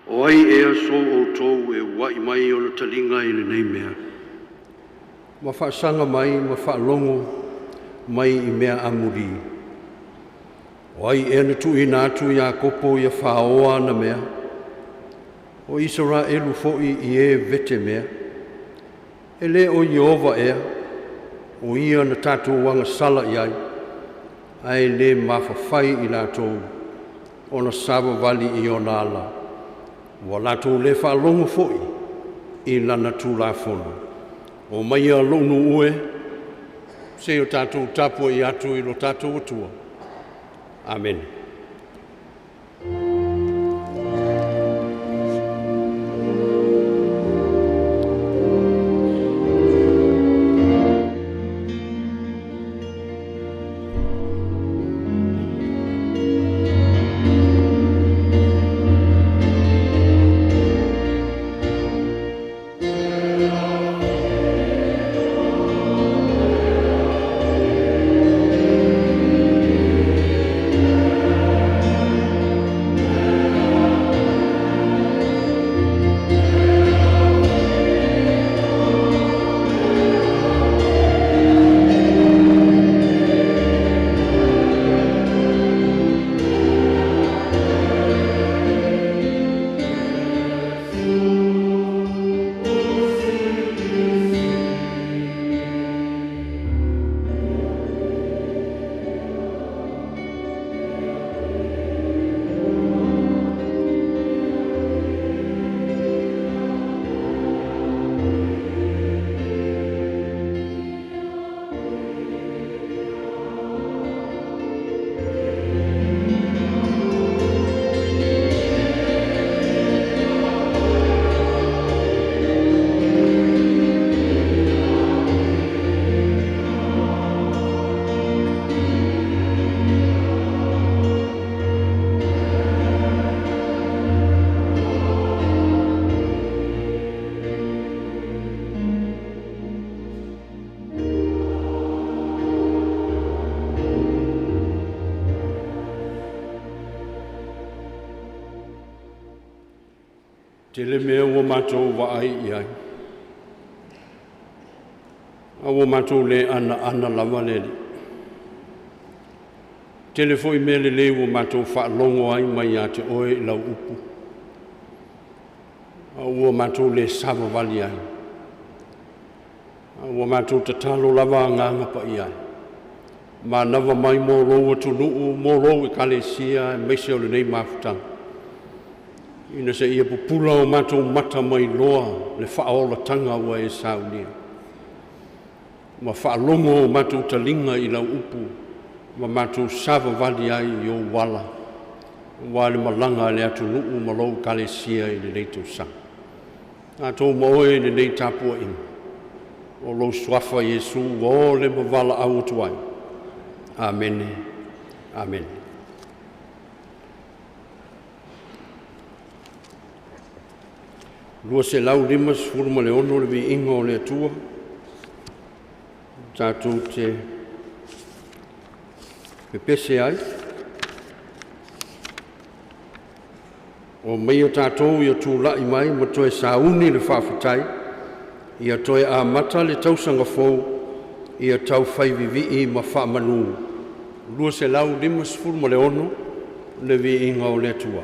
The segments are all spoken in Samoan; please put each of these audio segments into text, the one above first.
O ai ea so outou e ua'i mai ona taliga i lenei mea, ma faasaga mai ma faalogo mai i mea amulī? O ai ea na tuuina atu Iakopo ia faoa ana mea, o Isaraelu foi i e vetemea? E le o Ieova ea, o Ia na tatou agasala i ai, ae le mafafai i latou ona savavali i ona ala, ua latou le faalogo foi i lana Tulafono. Omaia lou nuu e, se i o tatou tapuai atu i lo tatou Atua. Amene. Tele mea ua matou vaai i ai, a ua matou le anaana lava le Alii. Tele foi mea lelei ua matou faalogo ai mai ia te Oe i lau upu, a ua matou le savavali ai, a ua matou tatalo lava Agaga Paia e, manava mai mo lou atunuu, mo lou Ekalesia aemaise o lenei mafutaga, ina seia pupula o matou mata mai loa le faaolataga ua e saunia, ma faalogo o matou taliga i lau upu, ma matou savavali ai i ou ala, aua le malaga a le atunuu ma lou Ekalesia i lenei tausaga. Tatou ma oe i lenei tapuaiga, o lou suafa Iesu ua o le ma valaau atu ai. Amene. Amene. 256 le viiga o le Atua. Tatou te pepese ai. Omaia tatou ia tulai mai ma toe sauni le faafetai, ia toe amata le tausaga fou, ia taufai vivii ma faamanu. 256 le viiga o le Atua.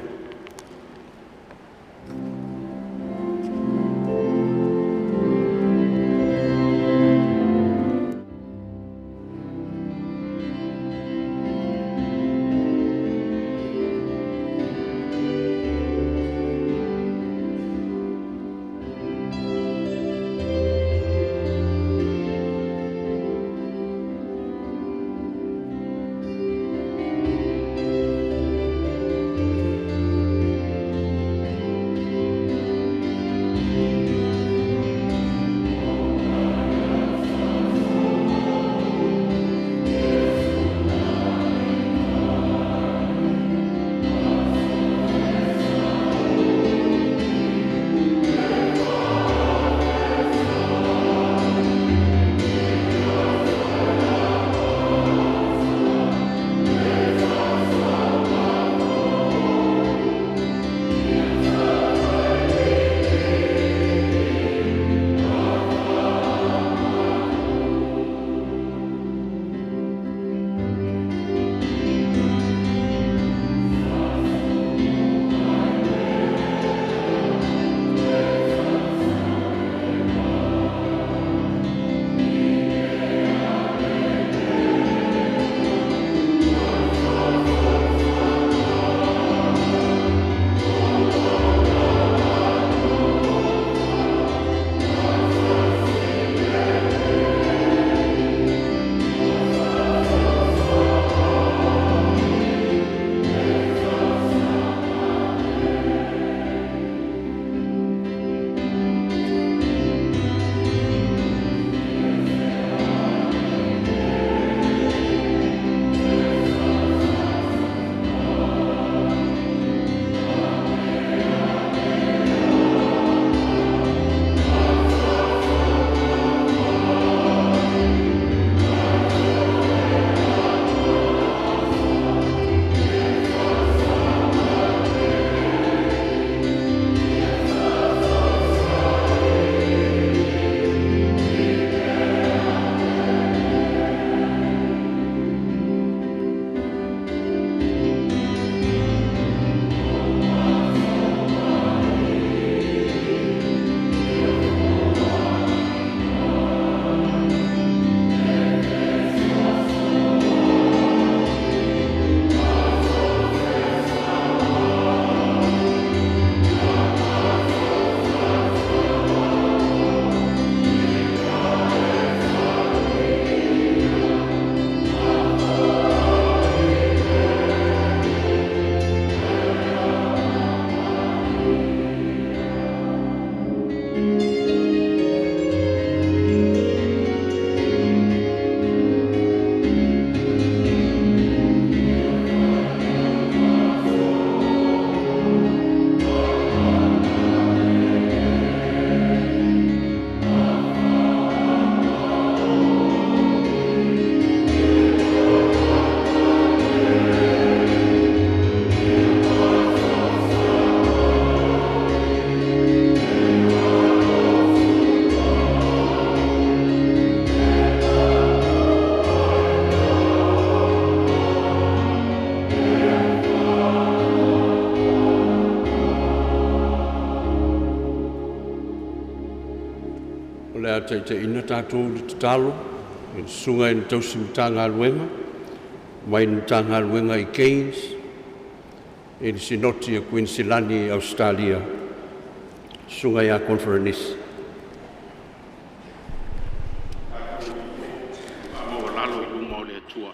le a taitaiina tatou i le tatalo i le Susuga i le Tausi Matagaluega mai le Matagaluega i Cairns i le Sinoti a Kuiniselani i Ausetalia, Susuga ia Conferenisi. Faamaualalo i luma o le Atua.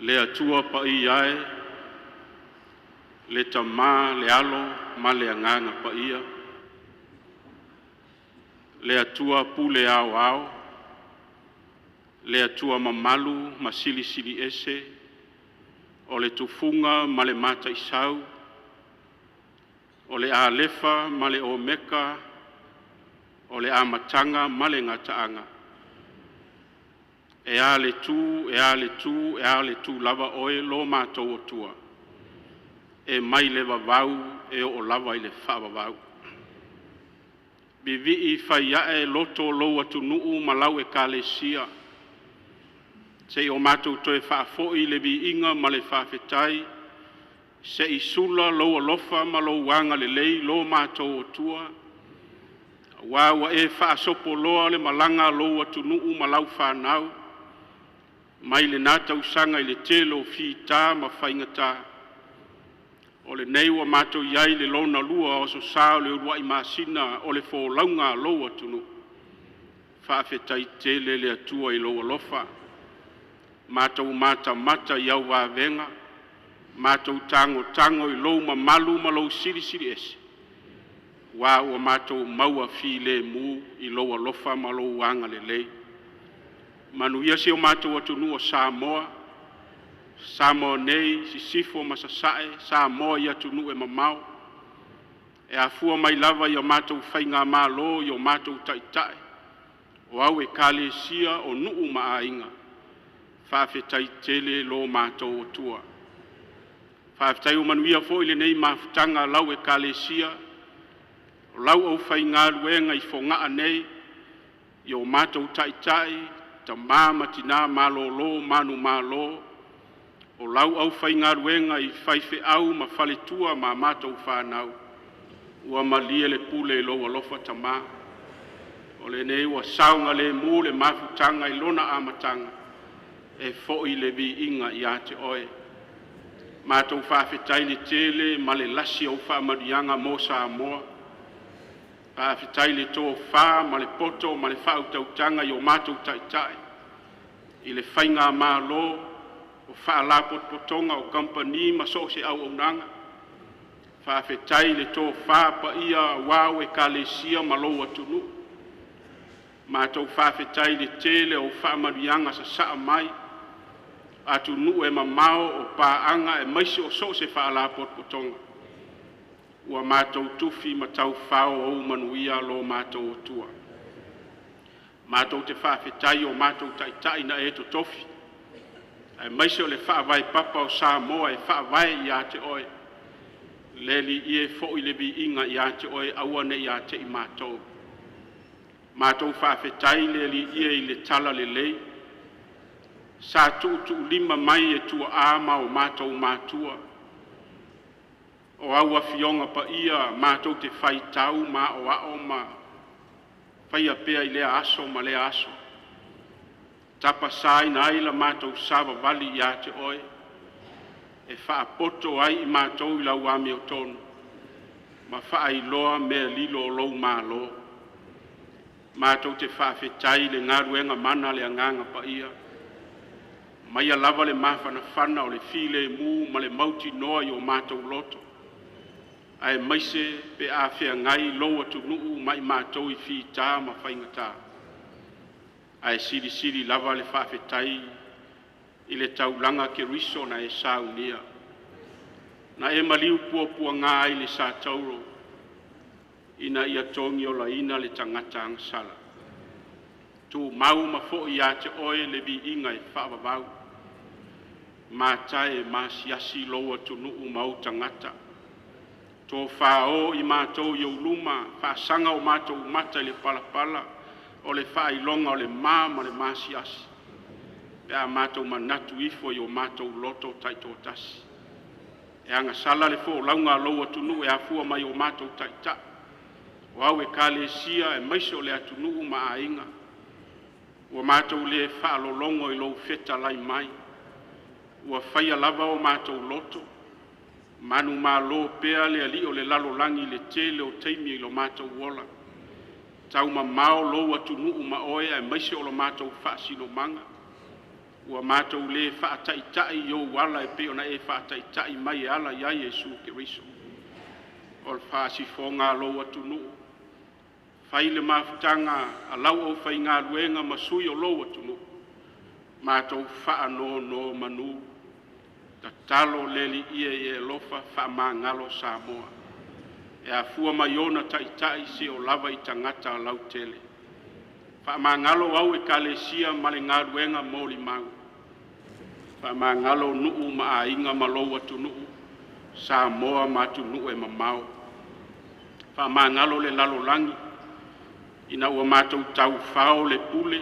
Le Atua Paia e, le Tama, le Alo ma le Agaga Paia, le Atua Pule Aoao, le Atua mamalu ma silisili ese, o le Tufuga ma le Mataisau, o le Alefa ma le Omeka, o le Amataga ma le Gataaga, e a le tu, e a le tu, e a le tu lava oe lo matou Atua, e mai le vavau e oo lava i le faavavau. Vivii fai ae loto lou atunuu ma lau ekalesia, seia o matou toe faafoi le viiga ma le faafetai, se i sula lou alofa ma lou agalelei lo matou Atua, aua ua e faasopoloa le malaga a lou atunuu ma lau fanau mai lena tausaga i le tele o fita ma faigata. O lenei ua matou i ai i le lona lua o aso Sa o le uluai masina o le folauga a lou atunuu. Faafetai tele le Atua i lou alofa, matou matamata i au vavega, matou tagotago i lou mamalu ma lou silisili ese, aua ua matou maua filemu i lou alofa ma lou agalelei. Manuia si o matou atunuu o Samoa, Samoa nei, Sisifo ma Sasae, Samoa i atunuu e mamao, e afua mai lava i a matou faigamalo i o matou taitai, o au ekalesia, o nuu ma aiga, faafetai tele lo matou Atua. Faafetai ua manuia foi lenei mafutaga a lau Ekalesia, o lau aufaigaluega i Fogaa nei, i o matou taitai, tama ma tina malolo manumalo, o lau aufaigaluega i faifeau ma faletua ma a matou fanau, ua malie le pule i lou alofa Tama. O lenei ua saogalemu le mafutaga i lona amataga, e foi le viiga ia te Oe. Matou faafetai i le tele ma le lasi o au faamanuiaga mo Samoa. Faafetai i le tofa ma le poto ma le faautautaga i o matou taitai i le faigamalo, o faalapotopotoga, o kamupani ma so o se auaunaga. Faafetai i le tofa paia aua au Ekalesia ma lou atunuu. Matou faafetai i le tele o faamanuiaga sasaa mai atunuu e mamao, o paaga aemaise o so o se faalapotopotoga. Ua matou tufi ma taufao ou manuia lo matou Atua. Matou te faafetai i o matou taitai na e totofi, aemaise o le faavae papa o Samoa e faavae ia te Oe. Le Alii e, foi le viiga ia te Oe, aua ne i ia te i matou. Matou faafetai le Alii e i le talalelei sa tuutuulima mai e tuaa ma o matou matua, o au Afioga Paia matou te faitau ma aoao ma faia pea i lea aso ma lea aso, tapasaina ai la matou savavali ia te Oe, e faapoto ai i matou i lau amiotonu ma faailoa mea lilo o lou Malo. Matou te faafetai i le galuega mana a le Agaga Paia, maia lava le mafanafana o le filemu ma le mautinoa i o matou loto, aemaise pe a feagai lou atunuu ma i matou i fita ma faigata. Ae silisili lava le faafetai i le taulaga Keriso na e saunia, na e maliu puapuaga ai i le satauro ina ia togiolaina le tagata agasala. Tumau ma foi ia te Oe le viiga e faavavau. Mata e masiasi lou atunuu ma ou tagata, tofao i matou i ou luma, faasaga o matou mata i le palapala, o le faailoga o le ma ma le masiasi, pe a matou manatu ifo i o matou loto taitoatasi. E agasala le folauga a lou atunuu e afua mai i o matou taitai, o au Ekalesia aemaise o le atunuu ma aiga, ua matou le faalologo i lou fetalai mai, ua faia lava o matou loto, manumalo pea le alii o le lalolagi i le tele o taimi i lo matou ola, taumamao lou atunuu ma oe aemaise o lo matou faasinomaga, ua matou le faataitai i ou ala e pei ona e faataitai mai e ala ia Iesu Keriso. O le faasifoga a lou atunuu, fai le mafutaga a lau aufaigaluega ma sui o lou atunuu, matou faanonomanu, tatalo le Alii ia e alofa faamagalo Samoa, e afua mai ona taitai seia oo lava i tagata lautele. Faamagalo au Ekalesia ma le galuega molimau, faamagalo nuu ma aiga ma lou atunuu, Samoa ma atunuu e mamao. Faamagalo le lalolagi, ina ua matou taufao le pule,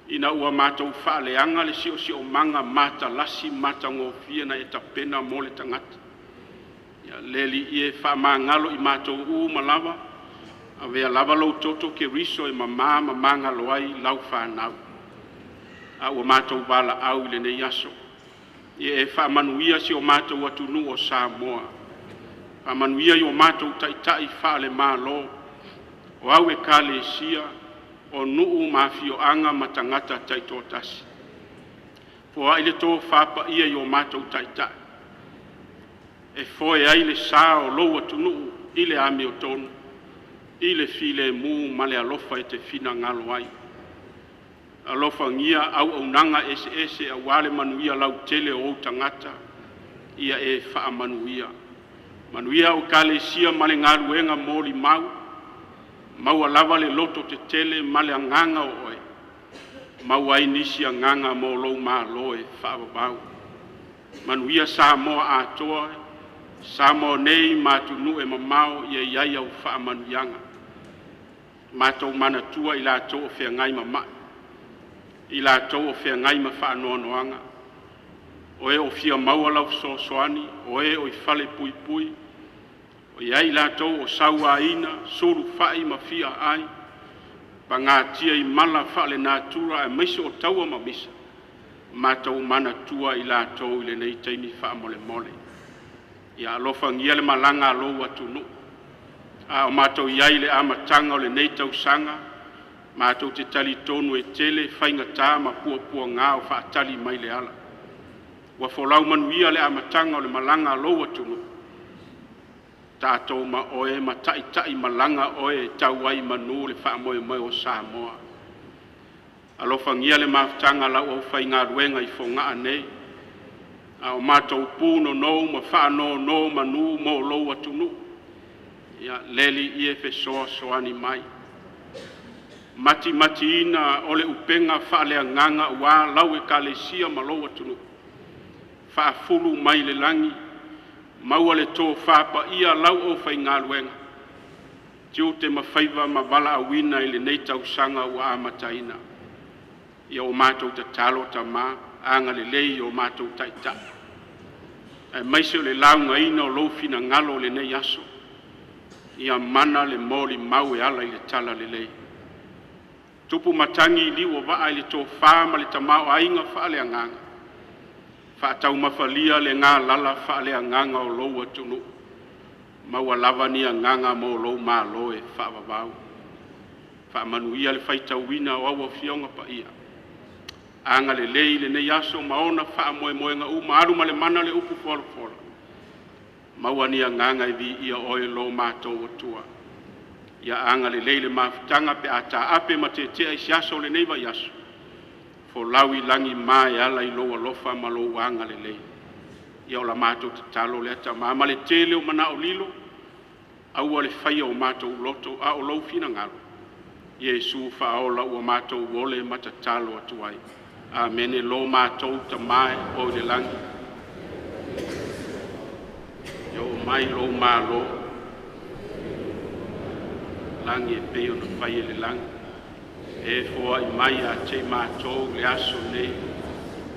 ina ua matou faaleaga le siosiomaga matalasi ma matagofie na e tapena mo le tagata. Le Alii e, faamagalo i matou uma lava, avea lava lou toto Keriso e mama ma magalo ai lau fanau, a ua matou valaau i lenei aso. Ia e faamanuia si o matou atunuu o Samoa, faamanuia i o matou taitai faale-Malo, o au ekalesia, o nuu ma afioaga ma tagata taitoatasi. Foai le tofa paia i o matou taitai e foe ai le sa o lou atunuu i le amiotonu, i le filemu ma le alofa e te finagalo ai. Alofagia auaunaga eseese aua le manuia lautele o ou tagata, ia e faamanuia. Manuia au Ekalesia ma le galuega molimau, maua lava le lototetele ma le agaga o oe, maua ai nisi agaga mo lou malo e faavavau. Manuia Samoa atoa, Samoa nei ma atunuu e mamao ia i ai au faamanuiaga. Matou manatua i latou o feagai ma mai, i latou o feagai ma faanoanoaga, o e o fia maua lau fesoasoani, o e oi falepuipui, o i ai latou ua sauaina, sulufai ma fiaai, pagatia i mala faalenatura aemaise o taua ma misa, matou manatua i latou i lenei taimi faamolemole. Ia alofagia le malaga a lou atunuu, a o matou i ai i le amataga o lenei tausaga, matou te talitonu e tele faigata ma puapuaga o faatali mai le ala. Ua folau manuia le amataga o le malaga a lou atunuu, tatou ma oe ma taitaimalaga oe e tau ai i manu le faamoemoe o Samoa. Alofagia le mafutaga a lau aufaigaluega i Fogaa nei, a o matou punonou ma faanonomanu mo lou atunuu. Ia le Alii e fesoasoani mai, matimatiina o le upega faaleagaga ua lau Ekalesia ma lou atunuu, faafulu mai le lagi, maua le tofa paia a lau aufaigaluega, tiute ma faiva ma valaauina i lenei tausaga ua amataina. Ia ua matou tatalo Tama, agalelei i o matou taitai aemaise o le laugaina o lou finagalo i lenei aso. Ia mana le molimau e ala i le talalelei, tupu matagi i liu o vaa i le tofa ma le tamaoaiga faaleagaga, faataumafalia le galala faaleagaga o lou atunuu, maua lava ni agaga mo lou malo e faavavau. Faamanuia le faitauina o au Afioga Paia, agalelei lenei aso ma ona faamoemoega uma, alu ma le mana le upu folafola, maua ni agaga e viia Oe lo matou Atua. Ia agalelei le mafutaga pe a taape ma tetea i se aso o lenei vaiaso, folau i lagima e ala i lou alofa ma lou agalelei. Ia o la matou tatalo lea Tama ma le tele o manao lilo, aua le faia o matou loto a o lou finagalo, Iesu Faaola ua matou ole ma tatalo atu ai. Amene. Lo matou Tama e o i le lagi, ia oo mai lou malo lagi e pei ona fai i le lagi. E foai mai ia te i matou i le aso nei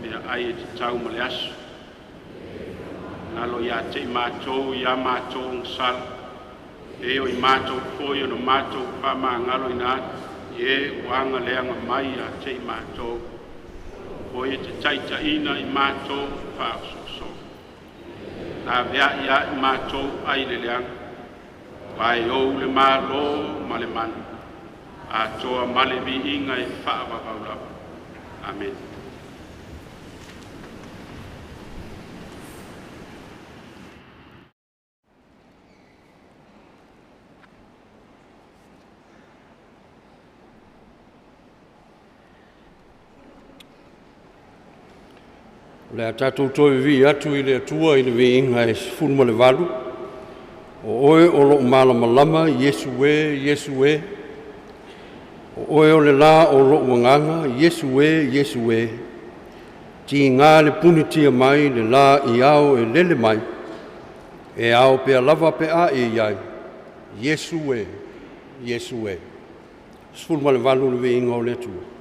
meaai e tatau ma le aso. Galo ia te i matou ia matou agasala, E o i matou foi ona matou faamagaloina atu i e ua agaleaga mai ia te i matou, o e te taitaiina i matou faaosoosoga. Laveai ia i matou ai le leaga, aua e ou le Malo ma le mana, atoa ma le viiga e faavavau lava. Amene. O le a tatou toe vivii atu i le Atua i le viiga e 18, O Oe o Lou Malamalama, Iesu e, Iesu e, O Oe o le la o lo'u agaga, Iesu e, Iesu e, Tiga le punitia mai le la i ao e lele mai, e ao pea lava pe a e i ai, Iesu e, Iesu e. 18 le viiga o le Atua.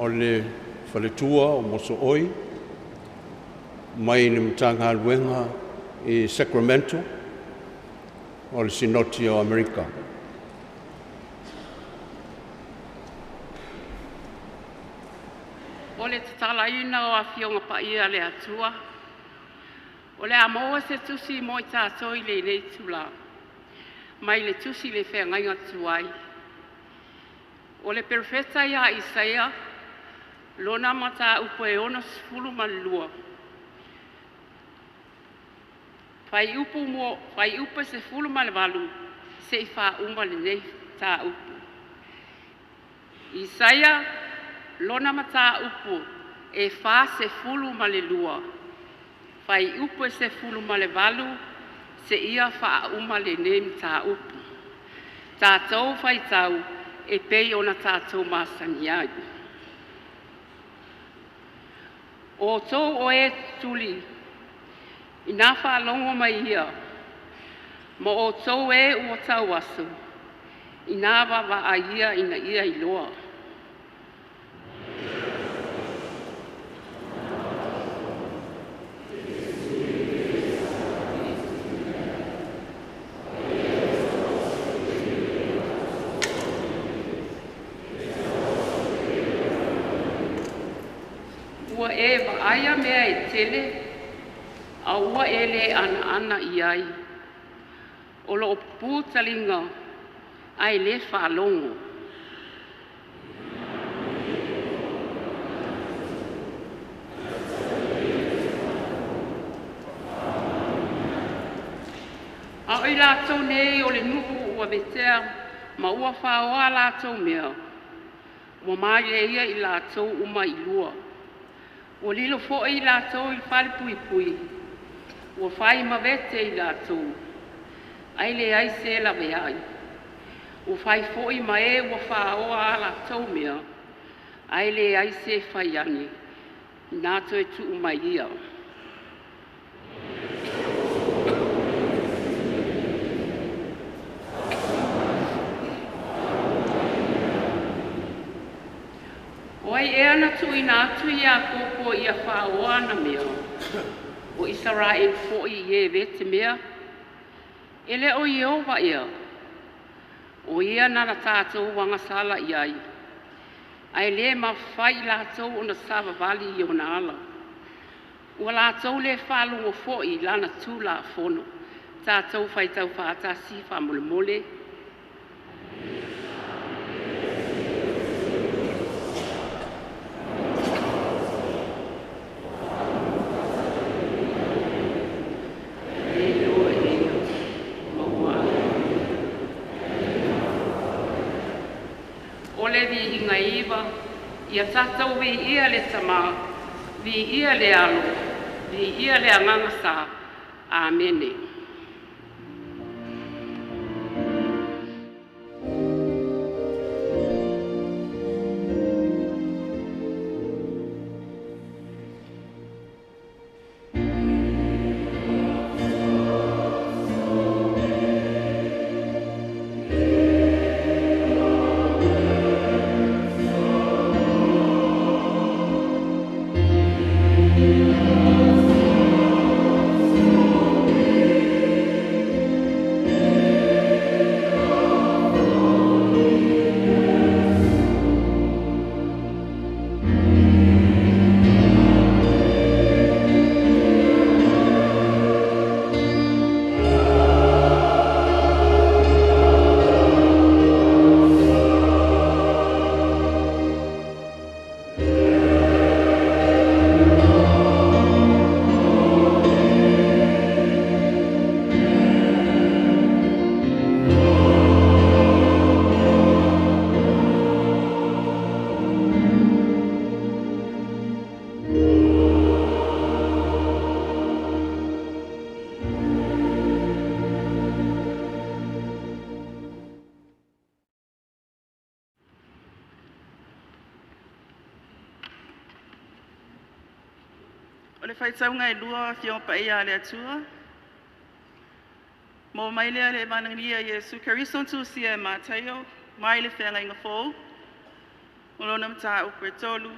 O le faletua o Mosooi mai le Matagaluega i Sacramento o le Sinoti o Amerika. O le tatalaina o Afioga Paia a le Atua, o le a maua se tusi mo i tatou i lenei itula, mai le tusi i le feagaiga tuai. O le Perofeta ia Isaia, lona mataupu e 62, fuaiupu 18 seia faauma lenei mataupu. Isaia lona mataupu e 42, fuaiupu e 18 seia faauma lenei mataupu. Tatou faitau e pei ona tatou masani ai. O outou o e tutuli, ina faalogo mai ia, ma outou e ua tauaso, ina vaavaai ia ina ia iloa. Ua e vaaia mea e tele, a ua e le anaana i ai. O lo o pupū taliga ae le faalogo. A o i latou nei o le nuu ua vetea ma ua faoa a latou mea, ua malilie ia i latou uma i lua. Ua lilo foi i latou i falepuipui, ua fai ma vete i latou, ae leai se laveai. Ua fai foi ma e ua faoa a latou mea, ae leai se fai ane, ina toe tuu mai ia. O ai ea na tuuina atu Iakopo ia faoa ana mea, o Isaraelu foi i e vete mea? E le o Ieova ea, o ia na tatou agasala i ai, ae le mafai i latou ona savavali i ona ala. Ua latou le faalogo foi i lana Tulafono. Tatou faitau faatasi faamolemole. E iloa e ia ma ua O le viiga e iva, ia tatou viia le Tama, viia le Alo, viia le Agaga Sa. Amene. O le faitauga e lua o Afioga Paia a le Atua, mo mai lea le Evanilia a Iesu Keriso na tusia e Mataio mai le Feagaiga Fou, o lona mataupu e 3,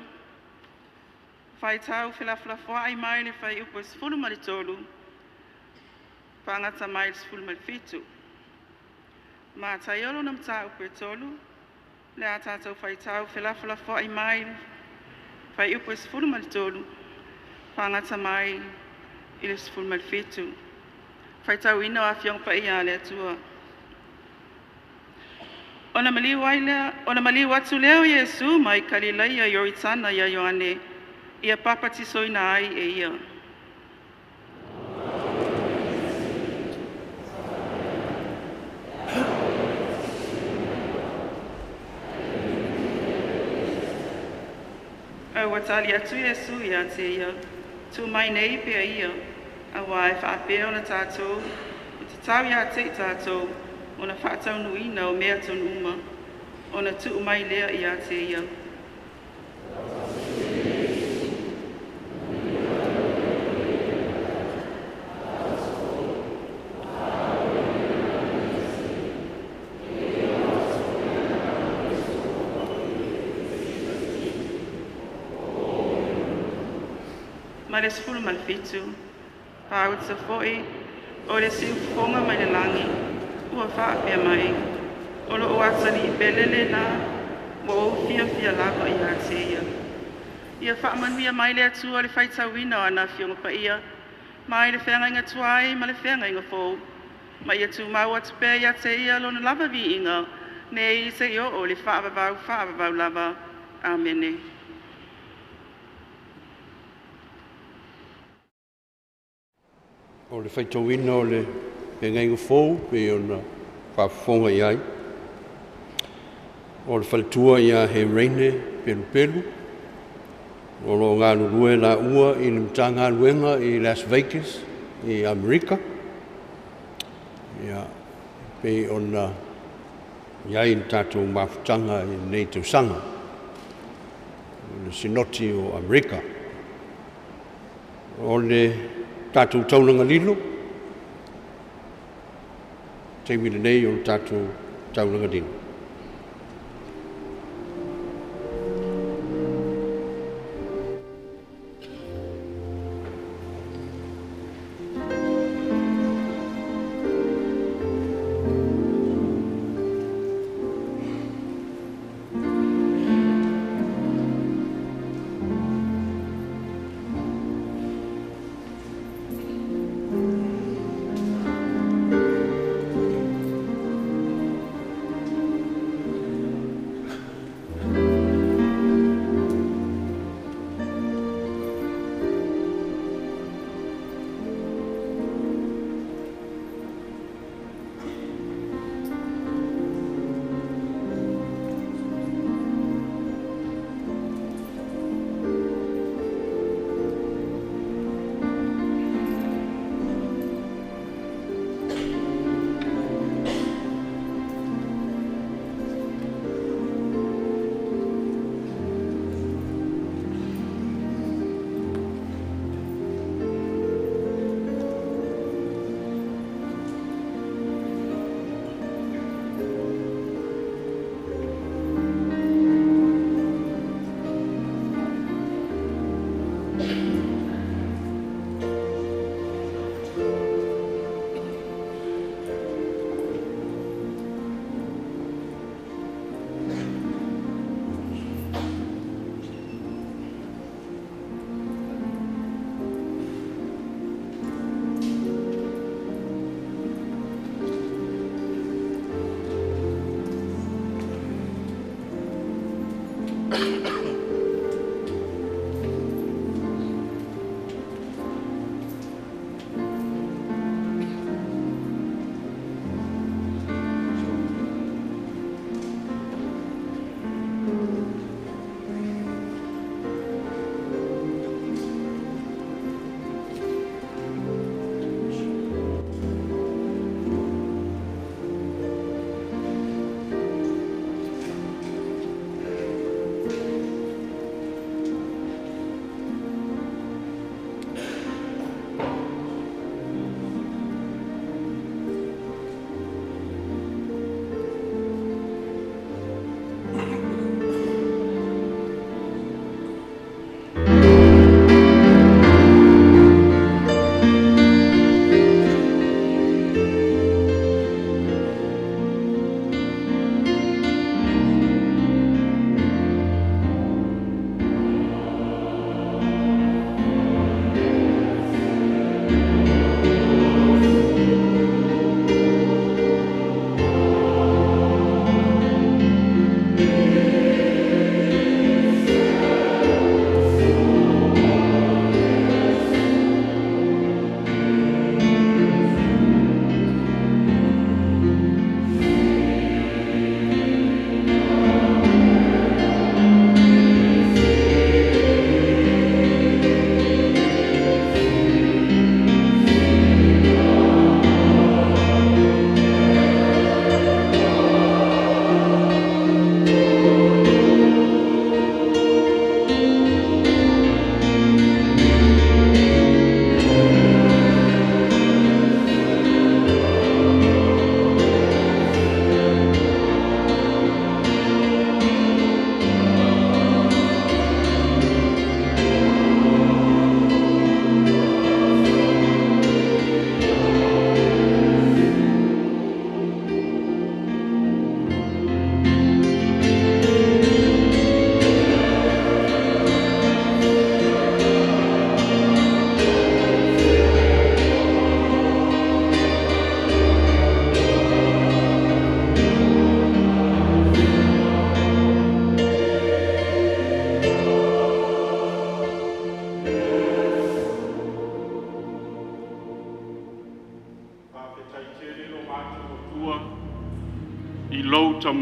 Faitau felafolafoai mai le Fuaiupu 13 faagata mai le 17. Mataio lona mataupu e 3, le a tatou faitau felafolafoai mai le Fuaiupu 13 faagata mai i le 17. Faitauina o Afioga Paia a le Atua. Ona maliu ai lea, ona maliu atu lea o Iesu mai Kalileia i Ioritana ia Ioane, ia papatisoina ai e ia. Ae ua tali atu Iesu ia te ia, tuu mai nei pea ia, auā e faapea ona tatou, e tatau ia te i tatou, ona faataunuuina o mea tonu uma, ona tuu mai lea ia te ia. Ma le 17, pauta foi o le siufofoga mai le lagi, ua faapea mai, o loo atalii pele lena, ua ou fiafia lava ia te ia. Ia faamanuia mai le Atua le faitauina o ana Afioga Paia, mai le feagaiga tuai ma le feagaiga fou, ma ia tumau atu pea ia te ia lona lava viiga, nei seia oo i le faavavau faavavau lava. Amene. O le faitauina o le feagaiga fou pei ona faafofoga i ai. O le faletua ia Hereine Pelupelu, o lo o galulue laua i le Matagaluega i Las Vegas i Amerika. Ia, pei ona i ai le tatou mafutaga i lenei tausaga, o le Sinoti o Amerika. O le tatou taulaga lilo, taimi lenei o le tatou taulaga lilo.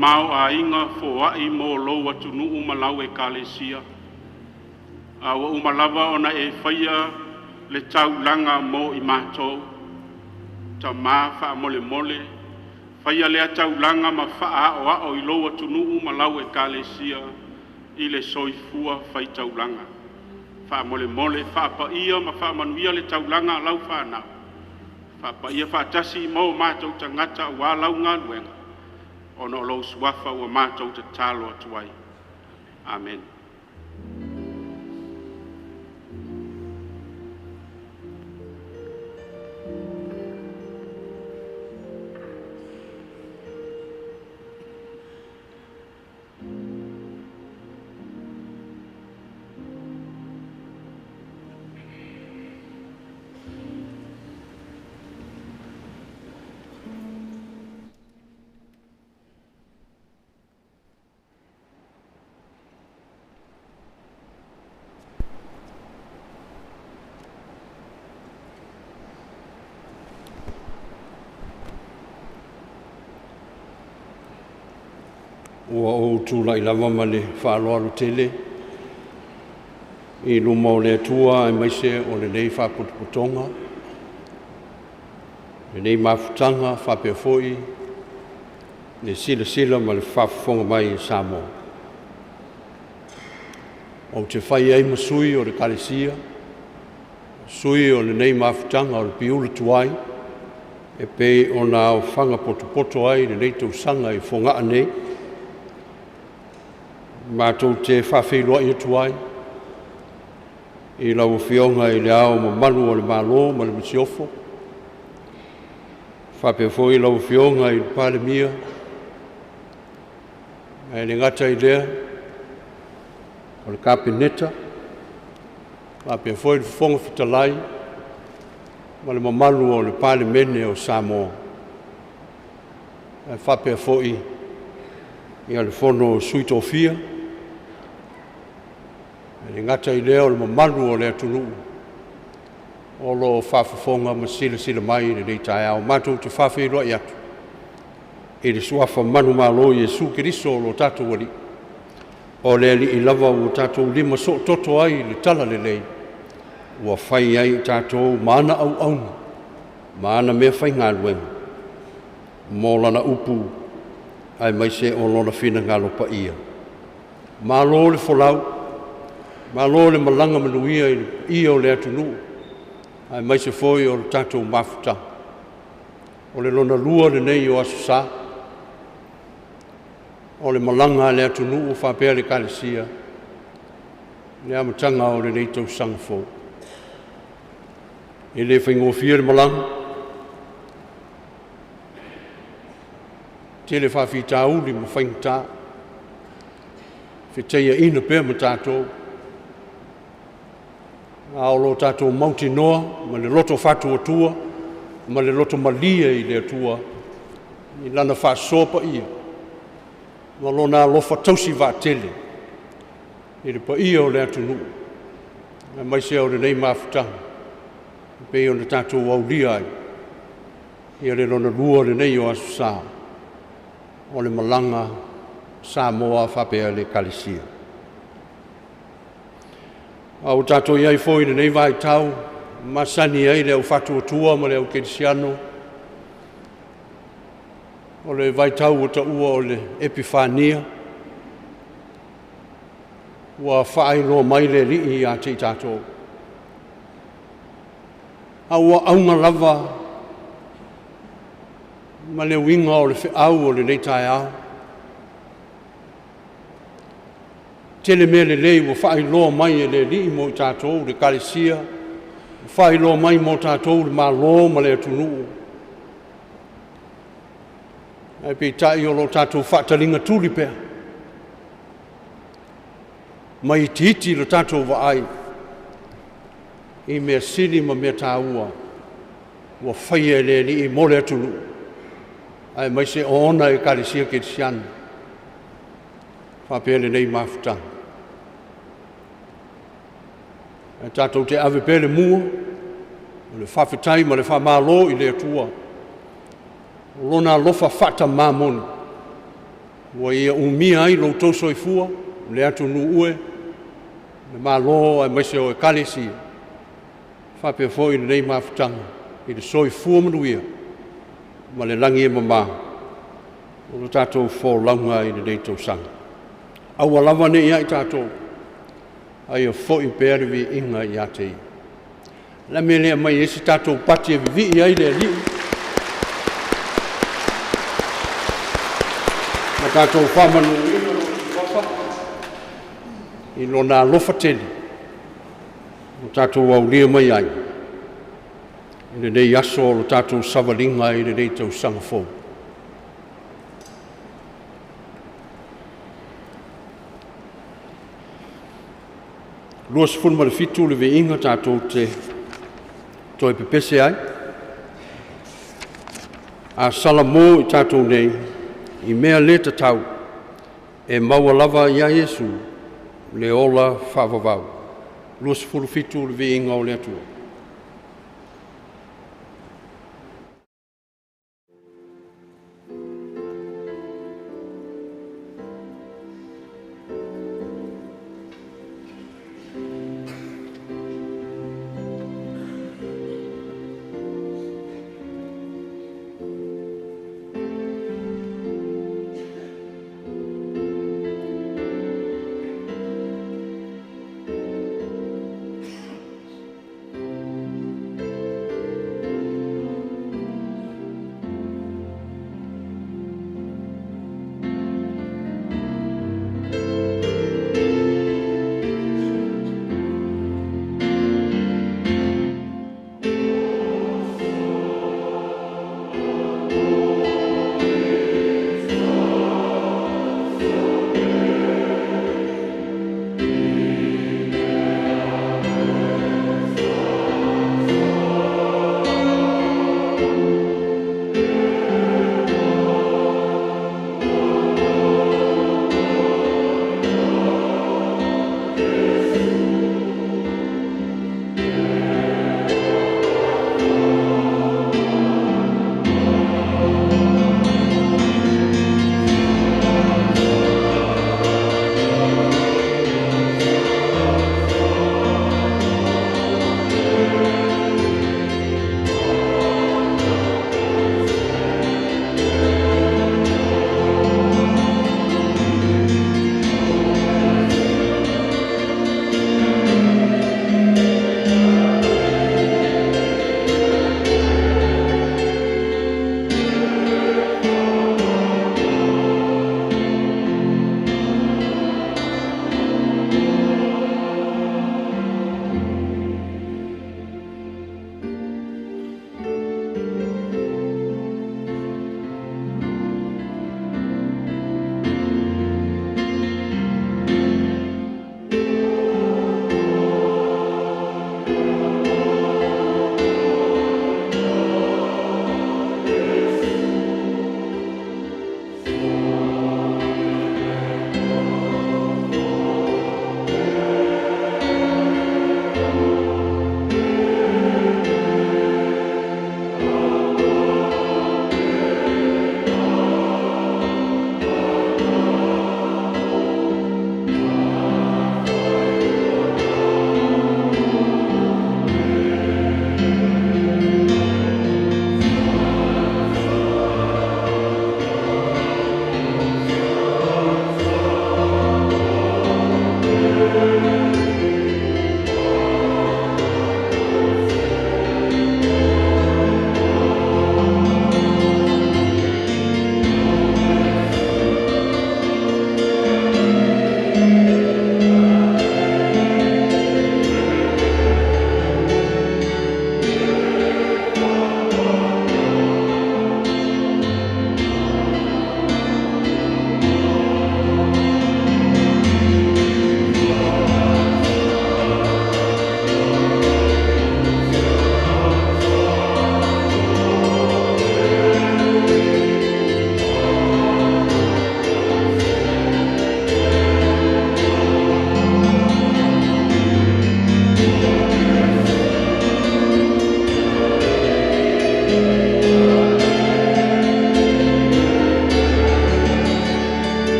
tamaoaiga foai mo lou atunuu ma lau Ekalesia, a ua uma lava ona e faia le taulaga mo i matou. Tama faamolemole, faia lea taulaga ma faaaoao i lou atunuu ma lau Ekalesia i le soifua faitaulaga. Faamolemole, faapaia ma faamanuia le taulaga a lau fanau, faapaia faatasi ma o matou tagata aua lau galuega, ona o lou suafa ua matou tatalo atu ai. Amene. Ua ou tulai lava ma le faaaloalo tele i luma o le Atua aemaise o lenei faapotopotoga, lenei mafutaga faapea foi le silasila ma le faafofoga mai i Samoa. Ou te fai ai ma sui o le Ekalesia, sui o lenei mafutaga o le piula tuai, e pei ona aofaga potopoto ai lenei tausaga i Fogaa nei. Matou te faafeiloai atu ai i lau Afioga i le Ao Mamalu o le Malo ma le Masiofo, faapea foi lau Afioga i le Palemia, ae le gata i lea o le Kapeneta, faapea foi le Fofoga Fetalai ma le mamalu o le Palemene o Samoa, ae faapea foi le Fono a Sui Tofia, ae le gata i lea o le mamalu o le atunuu o lo o faafofoga ma silasila mai i lenei taeao. Matou te faafeiloai atu i le suafa manumalo o Iesu Keriso o lo tatou Alii, o le Alii lava ua tatou lima soototo ai i le talalelei, ua fai ai i tatou ma ana auauna ma ana meafaigaluega mo lana upu aemaise o lona finagalo paia. Malo le folau, malo le malaga manuia i le paia o le atunuu, aemaise foi o le tatou mafutaga. O le lona lua lenei o Aso Sa, o le malaga a le atunuu faapea le Ekalesia i le amataga o lenei tausaga fou. E le faigofie le malaga, tele faafitauli ma faigata, fetaiaina pea ma tatou, a o lo tatou mautinoa ma le loto faatuatua ma le loto malie i le Atua i lana faasoa paia ma lona alofa tausi vaatele i le paia o le atunuu, aemaise o lenei mafutaga e pei ona tatou aulia ai ia le lona lua lenei o Aso Sa o le malaga Samoa faapea le Ekalesia. A ua tatou i ai foi i lenei vaitau, masani ai le au faatuatua ma le au kerisiano, o le vaitau ua taua o le Epifania, ua faailoa mai le Alii ia te i tatou. A ua auga lava ma le uiga o le feau o lenei taeao. Tele mea lelei ua faailoa mai e le Alii mo i tatou le Ekalesia, ua faailoa mai mo tatou le Malo ma le atunuu. Ae peitai o lo o tatou faataliga tuli pea, ma itiiti lo tatou vaai i mea sili ma mea taua ua faia e le Alii mo le atunuu, aemaise o ona Ekalesia Kerisiano faapea lenei mafutaga. Ae tatou te ave pea le mua o le faafetai ma le faamalo i le Atua, o lona alofa faatamā moni. Ua ia umia ai lo outou soifua, le atunuu e, le Malo aemaise o Ekalesia, faapea foi lenei mafutaga i le soifua manuia ma le lagi e mama o lo tatou folauga i lenei tausaga. Aua lava ne i ai tatou, a ia foi pea le viiga ia te Ia. La mea lea mai ai se tatou pati e vivii ai le Alii ma tatou faamanuina Lona Suafa i Lona alofa tele ua tatou aulia mai ai i lenei aso o lo tatou savaliga i lenei tausaga fou. 27 le viiga tatou te toe pepese ai. A Salamo i tatou nei, i mea le tatau, e maua lava ia Iesu le ola faavavau. 27 le viiga o le Atua.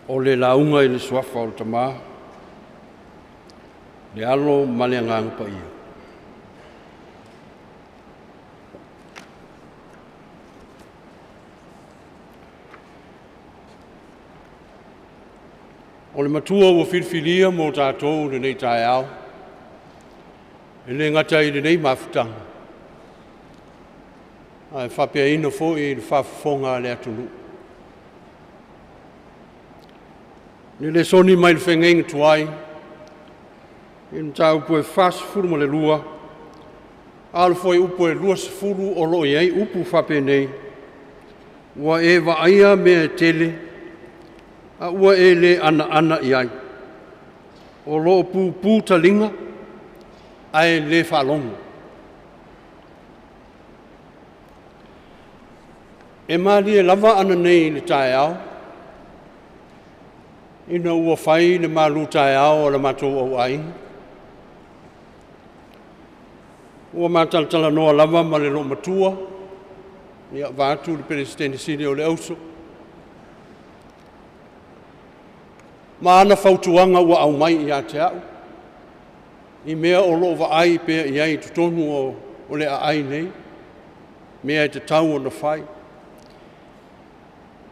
O le lauga i le suafa o le Tama, le Alo ma le Agaga Paia. O le matua ua filifilia mo tatou lenei taeao, e le gata i lenei mafutaga, ae faapeaina foi i le faafofoga a le atunuu. Le lesoni mai le fegeiga tuai, i le mataupu e 42, a o le fuaiupu e 20 o lo o i ai upu faapenei, ua e vaaia mea e tele, a ua e le anaana i ai. O lo o pupū taliga, ae le faalogo. E malie lava ananei i le taeao, ina ua fai le malu taeao a le matou auaiga. Ua matalatalanoa lava ma le loomatua, ia vaatu le Peresetene Sili o le Auso, ma ana fautuaga ua aumai ia te au, i mea o loo vaai pea i ai i totonu o le aai nei, mea e tatau ona fai.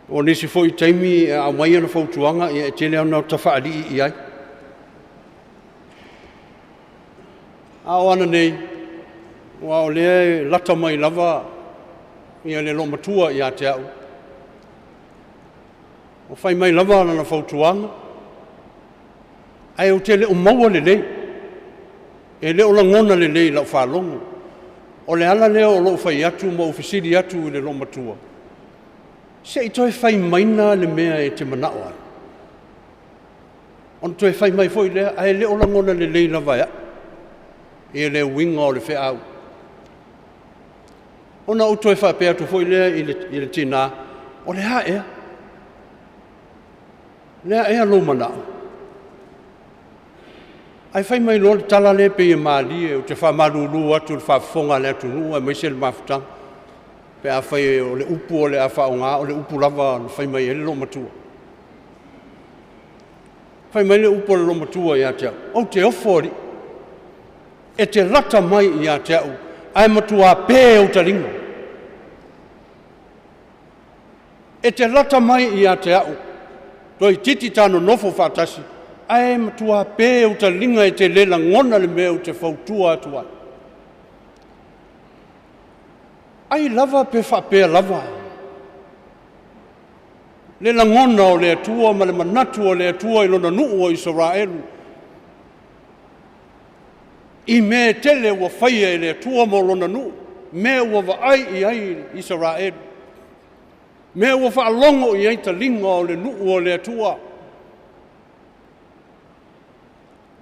O nisi foi taimi e aumai ana fautuaga, ia e tele ona tafaalii i ai. A o ananei, ua o lea e lata mai lava ia le loomatua ia te au, o fai mai lava lana fautuaga, ae ou te le o maua lelei, e le o lagona lelei i lau faalogo. O le ala lea o lou fai atu ma ou fesili atu i le loomatua, se i toe fai maina le mea e te manao ai. Ona toe fai mai foi lea, ae le o lagona lelei lava e au, ia le uiga o le feau. Ona ou toe faapea atu foi lea i le tinā, o le a ea? Le a ea lou manao? Ae fai mai loa le tala lea pei e malie, ou te faamalulu atu i le faafofoga a le atunuu aemaise le mafutaga. Pe afai o le upu o le a faaaoga, o le upu lava na fai mai ai le loomatua. Fai mai le upu a le loomatua ia te au, ou te ofo alii, e te lata mai ia te au, ae matua pe ou taliga. E te lata mai ia te au, toeitiiti ta nonofo faatasi, ae matua pe ou taliga e te le lagona le mea ou te fautua atu ai. Ai lava pe faapea lava le lagona o le Atua ma le manatu o le Atua i lona nuu o Isaraelu, i mea e tele ua faia e le Atua mo lona nuu, mea ua vaai i ai Isaraelu, mea ua faalogo i ai taliga o le nuu o le Atua.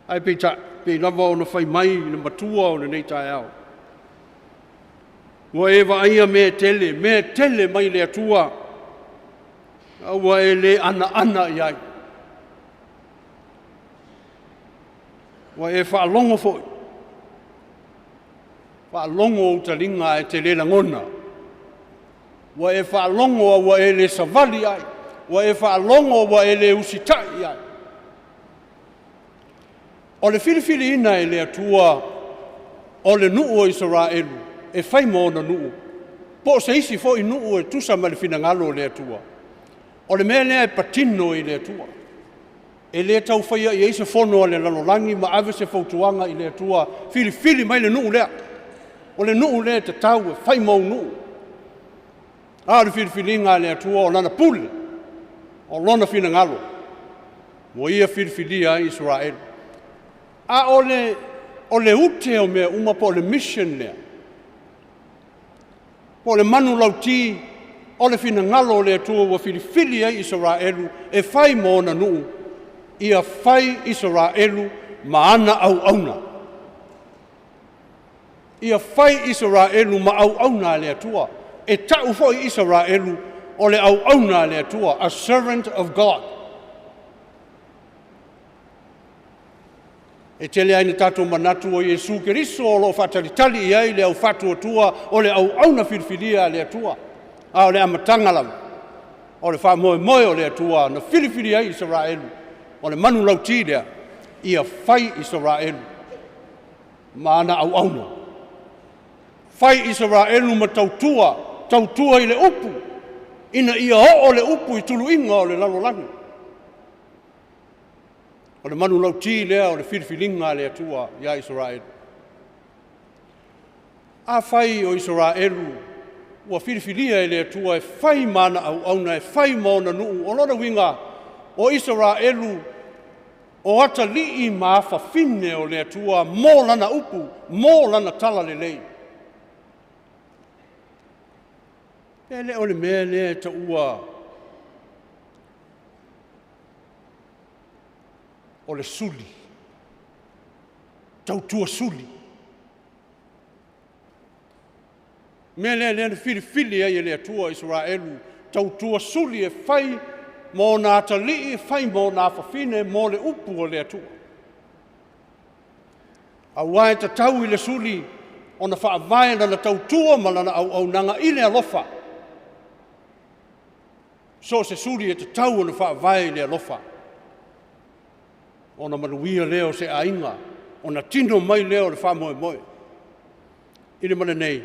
Ae peitai, pei lava ona fai mai le matua o lenei taeao, ua e vaaia mea tele, mea tele mai le Atua, a ua e le anaana i ai. Ua e faalogo foi, faalogo ou taliga ae te le lagona. Ua e faalogo a ua e le savali ai. Ua e faalogo ua e le usitai ai. O le filifiliina e le Atua o le nuu o Isaraelu e fai ma ona nuu, po o se isi foi nuu e tusa ma le finagalo o le Atua. O le mea lea e patino i le Atua. E le tau faia i ai se fono a le lalolagi ma ave se fautuaga i le Atua, filifili mai le nuu lea. O le nuu lea e tatau e fai ma ou nuu. A o le filifiliga a le Atua o lana pule, o lona finagalo, ua ia filifilia ai Isaraelu. A o le ute o mea uma po o le mission lea, po o le manulauti o le finagalo o le Atua ua filifili ai Isaraelu e fai ma ona nuu, ia fai Isaraelu ma ana auauna. Ia fai Isaraelu ma auauna a le Atua. E tau foi Isaraelu o le auauna a le Atua, a servant of God. E tele ai na tatou manatu o Iesu Keriso o lo o faatalitali i ai le aufaatuatua o le auauna filifilia a le Atua. A o le amataga lava, O le faamoemoe o le Atua na filifili ai Isaraelu, o le manulauti lea, ia fai Isaraelu ma ana auauna. Fai Isaraelu ma tautua, tautua i le upu, ina ia oo le upu i tuluiga o le lalolagi. O le manulauti lea o le filifiliga a le Atua ia Isaraelu. Afai o Isaraelu ua filifilia e le Atua e fai ma ana auauna, e fai ma ona nuu, o lona uiga o Isaraelu o atalii ma afafine o le Atua mo lana upu, mo lana talalelei. Pe le o le mea lea e taua o le suli, tautua suli. Mea lea lea na filifili ai e le Atua Isaraelu, tautua suli e fai ma ona atalii, e fai ma ona afafine mo le upu o le Atua. Aua e tatau i le suli ona faavae lana tautua ma lana auaunaga i le alofa. So o se suli e tatau ona faavae i le alofa, ona manuia lea o se aiga, ona tino mai lea o le faamoemoe. I le ma lenei,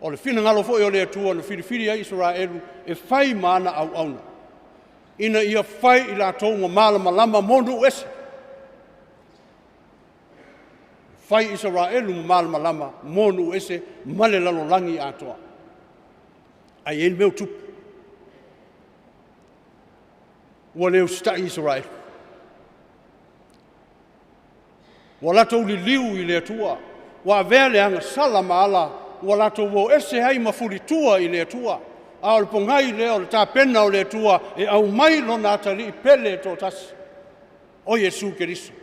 o le finagalo foi o le Atua na filifili ai Isaraelu e fai ma ana auauna, ina ia fai i latou ma malamalama mo nuu ese. Fai Isaraelu ma malamalama mo nuu ese ma le lalolagi atoa. Ae i ai le mea o tupu. Ua le usitai Isaraelu. Ua latou liliu i le Atua, ua avea le agasala ma ala, ua latou o ese ai ma fulitua i le Atua. A o le pogai lea o le tapena o le Atua e aumai lona atalii pele e toatasi, o Iesu Keriso.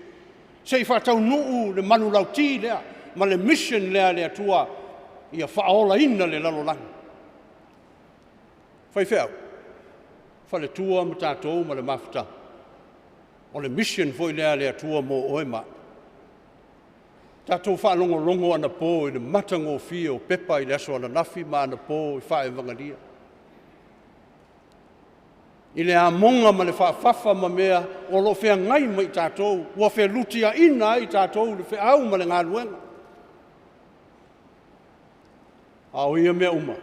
Se i faataunuu le manulauti lea ma le mission lea a le Atua ia faaolaina le lalolagi. Faifeau, faletua ma tatou ma le mafutaga. O le mission foi lea a le Atua mo oe ma au. Tatou faalogologo anapo i le matagofie o pepa i le aso ananafi ma anapo i faaevagalia. I le amoga ma le faafafa ma mea o lo o feagai ma i tatou, ua felutiaina ai i tatou le feau ma le galuega. A o ia mea uma,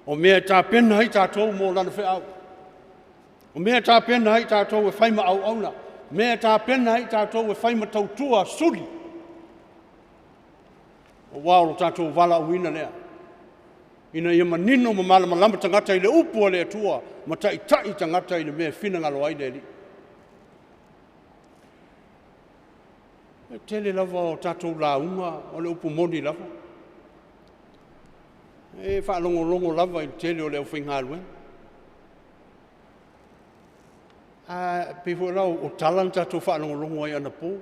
o mea e tapena ai tatou mo lana feau. O mea e tapena ai tatou e fai ma auauna, mea e tapena ai tatou e fai ma tautua suli. Aua o lo tatou valaauina lea, ina ia manino ma malamalama tagata i le upu a le Atua, ma taitai tagata i le mea e finagalo ai le Alii. E tele lava o tatou lauga o le upu moni lava. E faalogologo lava i le tele o le aufaigaluega. A pei foi la o tala na tatou faalogologo ai anapo.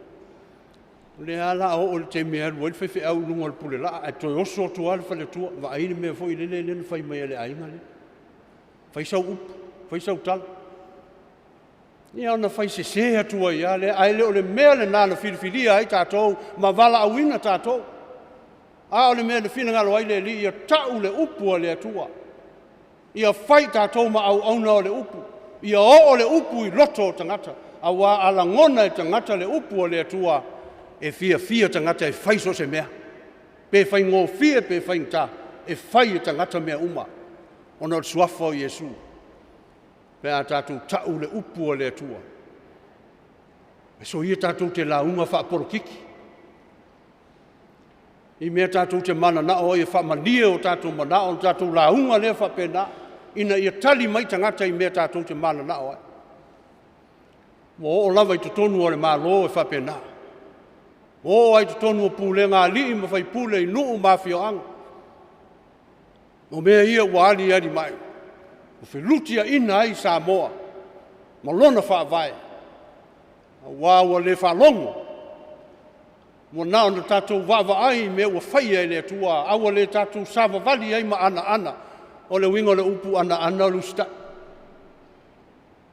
O lea lava o le a oo i le taimi e alu ai le faifeau i luga o le pulelaa ae toe oso atu lava le faletua. Vaai le mea foi lele lea na fai mai e le aiga lea. Fai sau upu, fai sau tala. Ia ona fai sese atu ai lava lea, ae le o le mea lena na filifilia ai tatou ma valaauina tatou. A o le mea na finagalo ai le Alii, ia tau le upu a le Atua. Ia fai tatou ma auauna o le upu, ia oo le upu i loto o tagata, aua a lagona e tagata le upu a le Atua, e fiafia tagata e fai so o se mea. Pe faigofie pe faigata, e fai e tagata mea uma, ona o le suafa o Iesu. Pe a tatou tau le upu a le Atua, e soia tatou te lauga faapolokiki. I mea tatou te mananao ai e faamalie o tatou manao, o tatou lauga lea faapena, ina ia tali mai tagata i mea tatou te mananao ai. Ua oo lava i totonu o le Malo e faapena. Ua oo lava i totonu o pulega a alii ma faipule i nuu ma afioaga. O mea ia ua aliali mai, ua felutiaina ai Samoa ma lona faavae, aua ua le faalogo, ua na ona tatou vaavaai i mea ua faia e le Atua, a ua le tatou savavali ai ma anaana. O le uiga o le upu anaana o le usitai.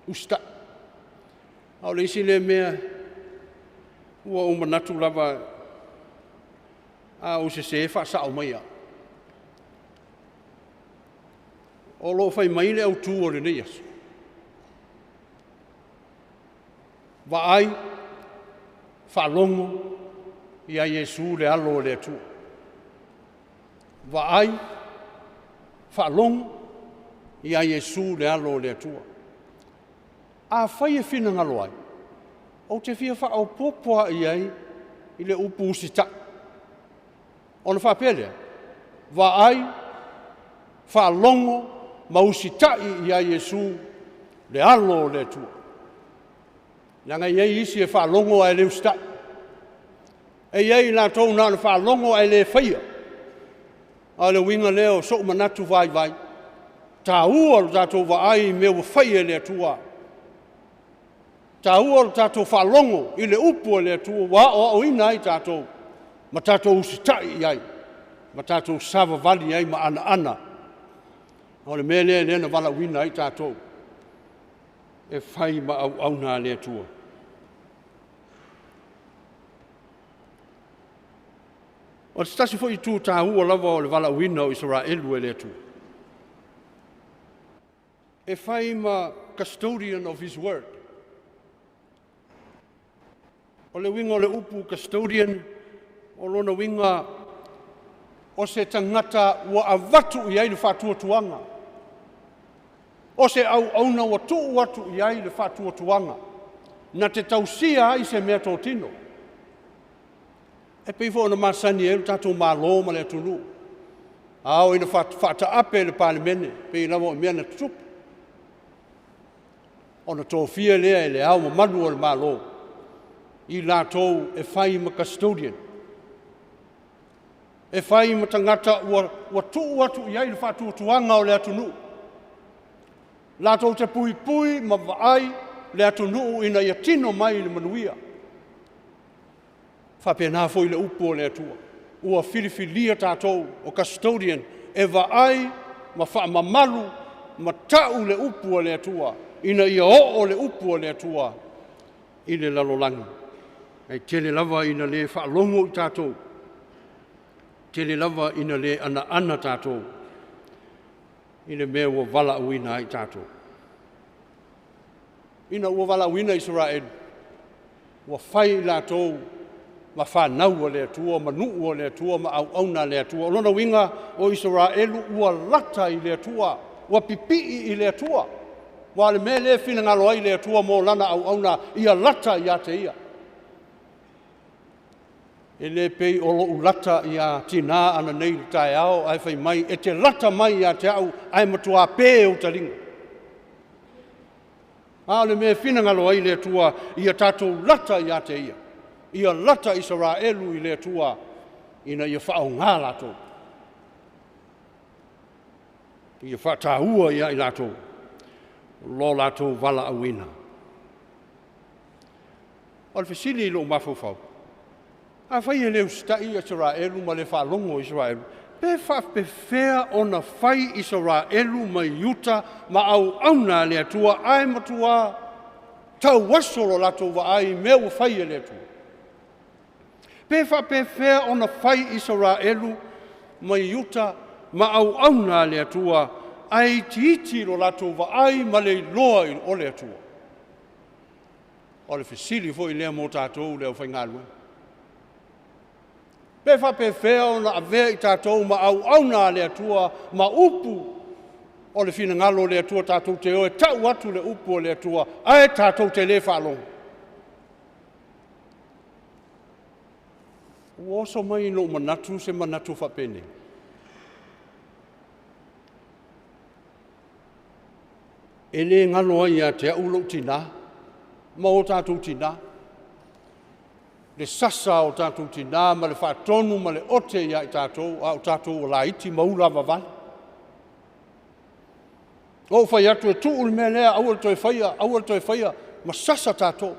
Usitai. A o le isi lea mea ua ou manatu lava, a ou sese, faasao mai au. O lo o fai mai le autū o lenei aso. Vaai, faalogo ia Iesu le alo o le Atua. Vaai, faalogo ia Iesu le alo o le Atua. Afai e finagalo ai, ou te fia faaopoopo lava i ai i le upu usitai. Ona faapea lea, vaai, faalogo ma usitai ia Iesu le alo o le Atua. Leaga e i ai isi e faalogo ae le usitai. E i ai i latou na ona faalogo ae le faia. A o le uiga lea o sou manatu vaivai, taua lo tatou vaai i mea ua faia e le Atua. Taua lo tatou faalogo i le upu a le Atua ua aoaoina ai tatou ma tatou usitai i ai ma tatou savavali ai ma anaana. O le mea lea lea na valaauina ai tatou e fai ma auauna a le Atua. O se tasi foi itu taua lava o le valaauina o Isaraelu e le Atua, e fai ma custodian of his word. O le uiga o le upu custodian, o lona uiga o se tagata ua avatu i ai le faatuatuaga, o se auauna ua tuu atu i ai le faatuatuaga, na te tausia ai se mea totino. E pei foi ona masani ai lo tatou Malo ma le atunuu, a oo ina faataape le Palemene, pei lava o mea na tutupu, ona tofia lea e le Ao Mamalu o le Malo i latou e fai ma custodian, e fai ma tagata ua tuu atu i ai le faatuatuaga o le atunuu, latou te puipui ma vaai le atunuu ina ia tino mai le manuia. Faapena foi le upu o le Atua, ua filifilia tatou o custodian e vaai ma faamamalu ma tau le upu a le Atua ina ia oo le upu a le Atua i le lalolagi. Ae tele lava ina le faalogo i tatou, tele lava ina le anaana tatou i le mea ua valaauina ai tatou. Ina ua valaauina Isaraelu, ua fai i latou ma fanau a le Atua, ma nuu o le Atua, ma auauna a le Atua. O lona uiga o Isaraelu ua lata i le Atua, ua pipii i le Atua. Aua o le mea lea e finagalo ai le Atua mo lana auauna, ia lata ia te ia. E le pei o lou lata ia Tina ananei i le taeao ae fai mai e te lata mai ia te au ae matua pe ou taliga. A o le mea e finagalo ai le Atua ia tatou lata ia te ia, ia lata Isaraelu i le Atua ina ia faaaoga latou, ia faataua ia i latou lo latou valaauina. O le fesili i lou mafaufau, afai e le usitai Isaraelu ma le faalogo Isaraelu, pe faapefea ona fai Isaraelu mai Iuta ma auauna a le Atua ae matua tauaso lo latou vaai i mea ua fai e le Atua? Pe faapefea ona fai Isaraelu mai Iuta ma auauna a le Atua ae itiiti lo latou vaai ma le iloa o le Atua? O le fesili foi lea mo tatou le aufaigaluega. Pe faapefea ona avea i tatou ma auauna a le Atua ma upu o le finagalo o le Atua tatou te o e tau atu le upu o le Atua ae tatou te le faalogo? Ua oso mai i lou manatu se manatu faapenei. E le galo ai ia te au lou tinā ma o tatou tinā, le sasa o tatou tinā ma le faatonu ma le ote ia i tatou a o tatou o laiti ma ula vavale. Ou fai atu e tuu le mea lea, aua le toe faia, aua le toe faia, ma sasa tatou.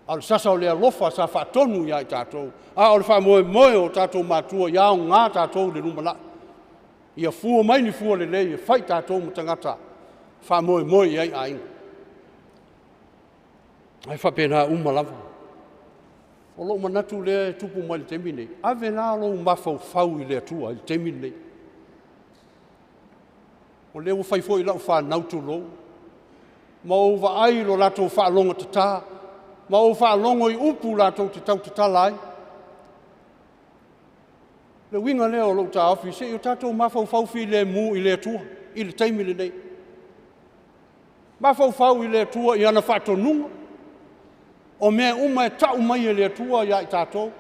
A o le sasa o le alofa sa faatonu ia i tatou, a o le faamoemoe o tatou matua ia aoga tatou i le lumanai. Ia fua mai ni fua lelei e fai tatou ma tagata faamoemoe i ai aiga. Ae faapena uma lava. O lou manatu lea e tupu mai i le taimi nei, ave la lou mafaufau i le Atua i le taimi lenei. O lea ua fai foi lau fanau tulou, ma ou vaai i lo latou faalogotatā, ma ou faalogo i upu latou te tautatala ai. Le uiga lea o lou taofi, se i o tatou mafaufau filemu i le Atua i le taimi lenei. Mafaufau i le Atua i ana faatonuga, o mea uma e tau mai e le Atua ia i tatou,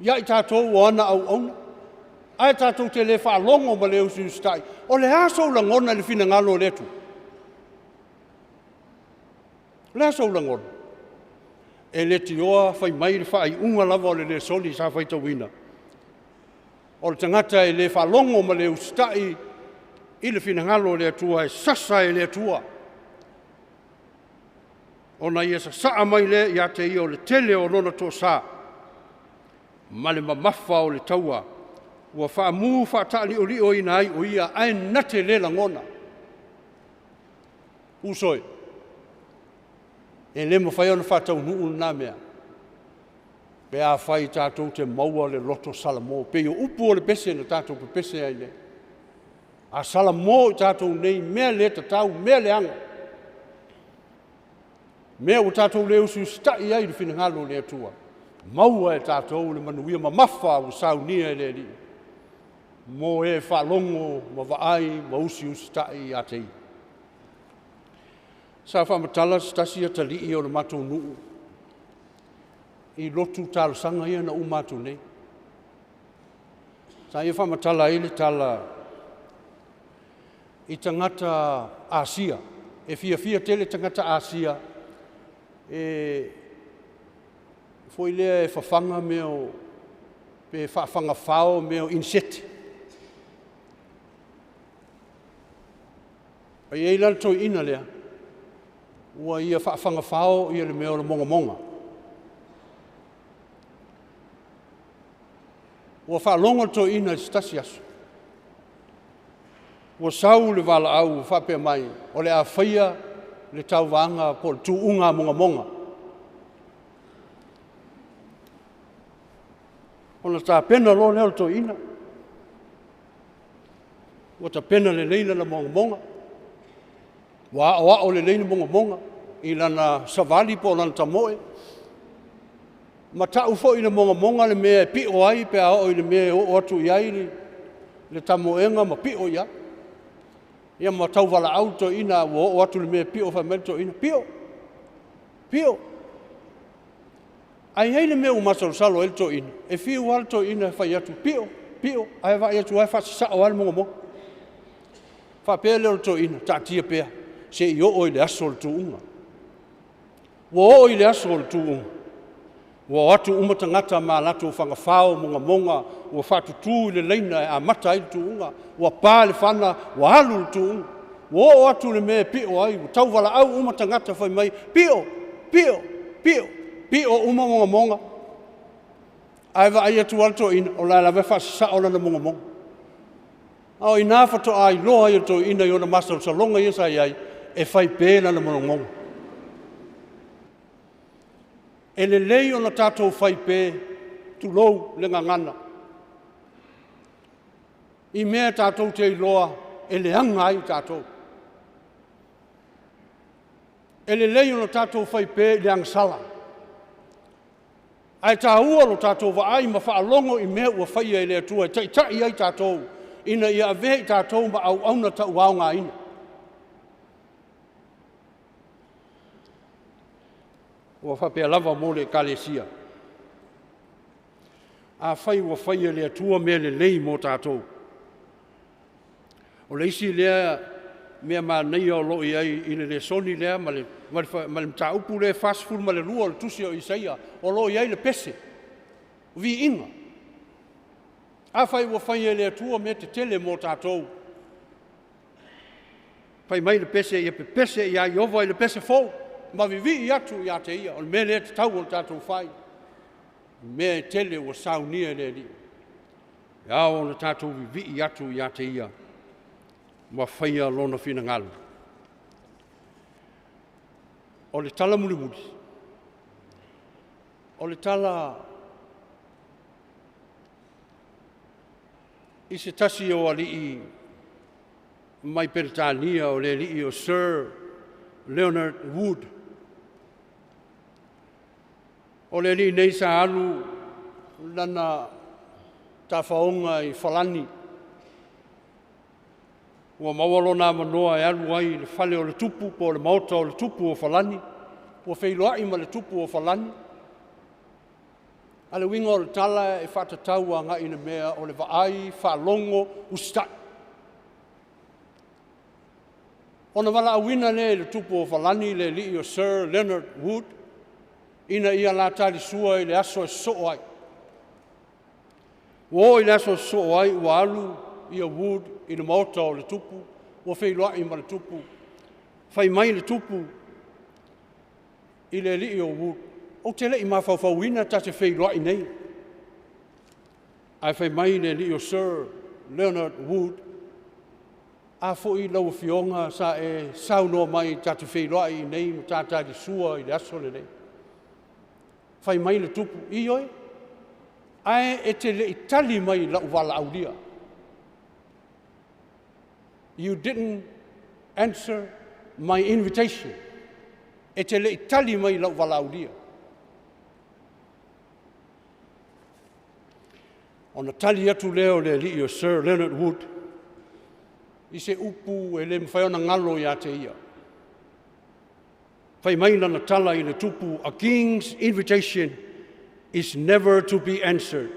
ia i tatou o ana auauna, ae tatou te le faalogo ma le usiusitai. O le a sou lagona i le finagalo o le Atua? O le a sou lagona? E letioa fai mai le faaiuga lava o le lesoni sa faitauina. O le tagata e le faalogo ma le usitai i le finagalo o le Atua e sasa e le Atua. Ona ia sasaa mai lea ia te ia o le tele o lona toasa ma le mamafa o le taua ua faamu faataaliolioina ai o ia ae na te le lagona. Uso e, e le mafai ona faataunuu lena mea pe afai tatou te maua le loto salamo, pei o upu o le pese na tatou pepese ai nei. A salamo i tatou nei mea le tatau, mea leaga, mea ua tatou le usiusitai ai i le finagalo o le Atua, maua e tatou le manuia mamafa ua saunia e le Alii mo e faalogo ma vaai ma usiusitai ia te Ia. Sa faamatala se tasi atalii o le matou nuu i lotu talosaga ia na uma atu nei. Sa ia faamatala ai le tala i tagata Asia. E fiafia tele tagata Asia e foi lea e fafaga mea o pe faafagafao mea o inisete. E i ai la le toeaina lea ua ia faafagafao ia le mea o le mogamoga. Ua faalogo le toeaina i se tasi aso, ua sau le valaau ua faapea mai, o le a faia le tauvaga po o le tuuga mogamoga. Ona tapena loa lea o le toeaina, ua tapena lelei lana mogamoga, ua aoao lelei le mogamoga i lana savali po o lana tamoe, ma tau foi i le mogamoga le mea e pio ai pe a oo i le mea e oo atu i ai le tamoega ma pio i ai. Ia ma tauvalaau le toeaina ua oo atu i le mea e pio, fai mai le toeaina, pio, pio. Ae i ai le mea ua masalosalo ai le toeaina, e fiu lava le toeaina e fai atu, pio, pio, ae vaai atu lava e faasasao lava le mogamoga. Faapea lea o le toeaina, taatia pea, se i oo i le aso o le tuuga. Ua oo i le aso o le tuuga, ua o atu uma tagata ma latou fagafao mogamoga, ua faatutu i le laina e amata ai le tuuga, ua pa le fana, ua alu le tuuga. Ua oo atu i le mea e pio ai, ua tauvalaau uma tagata fai mai, pio, pio, pio, pio uma mogamoga. Ae vaai atu lava le toeaina, o la e lava e faasasao lana mogamoga. A o i ina faatoa iloa ai e le toeaina i ona masalosaloga ia sa i ai, e fai pe lana mogamoga. E lelei ona tatou fai pe, tulou le gagana, i mea tatou te iloa e leaga ai tatou. E lelei ona tatou fai pe i le agasala, ae taua lo tatou vaai ma faalogo i mea ua faia e le Atua e taitai ai tatou, ina ia avea i tatou ma auauna tauaogaina. Ua faapea lava mo le Ekalesia. Afai ua faia e le Atua mea lelei mo tatou, o le isi lea mea manaia o lo o i ai i le lesoni lea ma le mataupu lea e 42 o le tusi o Isaia, o lo o i ai le pese, viiga. Afai ua faia e le Atua mea tetele mo tatou, fai mai le pese, ia pepese ia Ieova i le pese fou, ma vivii atu ia te ia. O le mea lea e tatau ona tatou fai, mea e tele ua saunia e le Alii, e ao ona tatou vivii atu ia te ia ma faia lona finagalo. O le tala mulimuli, o le tala i se tasi o alii mai Peretania o le alii o Sir Leonard Wood. O le alii nei sa alu lana tafaoga i Falani. Ua maua lona avanoa e alu ai i le fale o le tupu po o le maota o le tupu o Falani, ua feiloai ma le tupu o Falani. A le uiga o le tala e faatatau agai i le mea o le vaai, faalogo, usitai. Ona valaauina lea i le tupu o Falani le alii o Sir Leonard Wood ina ia la talisua i le aso e sosoo ai. Ua oo i le aso e sosoo ai ua alu ia Wood i le maota o le tupu, ua feiloai ma le tupu. Fai mai le tupu i le alii o Wood, ou te le i mafaufauina ta te feiloai nei. Ae fai mai le alii o Sir Leonard Wood, a foi lau afioga sa e saunoa mai ta te feiloai i nei ma ta talisua i le aso lenei. Fai mai le tupu, ioe, ae e te le i tali mai lau valaaulia. You didn't answer my invitation. E te le i tali mai lau valaaulia. Ona tali atu lea o le alii o Sir Leonard Wood i se upu e le mafai ona galo ia te ia. Fai mai lana tala i le tupu, a king's invitation is never to be answered,